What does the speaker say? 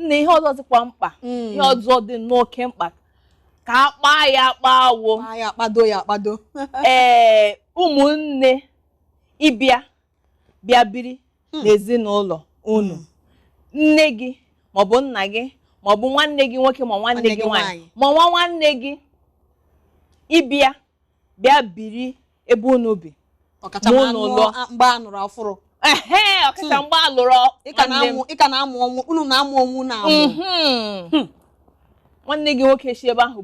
Nna, ihe ọzọ dịkwa mkpa, ihe ọzọ dị n'oke mkpa ka a kpaa ya akpa wo Kpaa ya, akpado ya akpado. Ee, ụmụnne ịbịa bịa biri n'ezinụlọ unu, nne gị maọbụ nna gị maọbụ nwanne gị nwoke ma nwanne nwanne gị gị nwaanyị nwaanyị. Ma nwa nwanne gị ịbịa bịa biri ebe unu bi. Ọkacha ma ma unu anụọ lụọ. Mgbe a nụrụ ọfụrụ. Ehe, ọkacha mgbe a lụrụ ị ka nwanne m. na-amụ, ị ka na-amụ ọnwụ, unu na-amụ onwu na-amụ. Nwanne gị nwoke si ebe ahụ.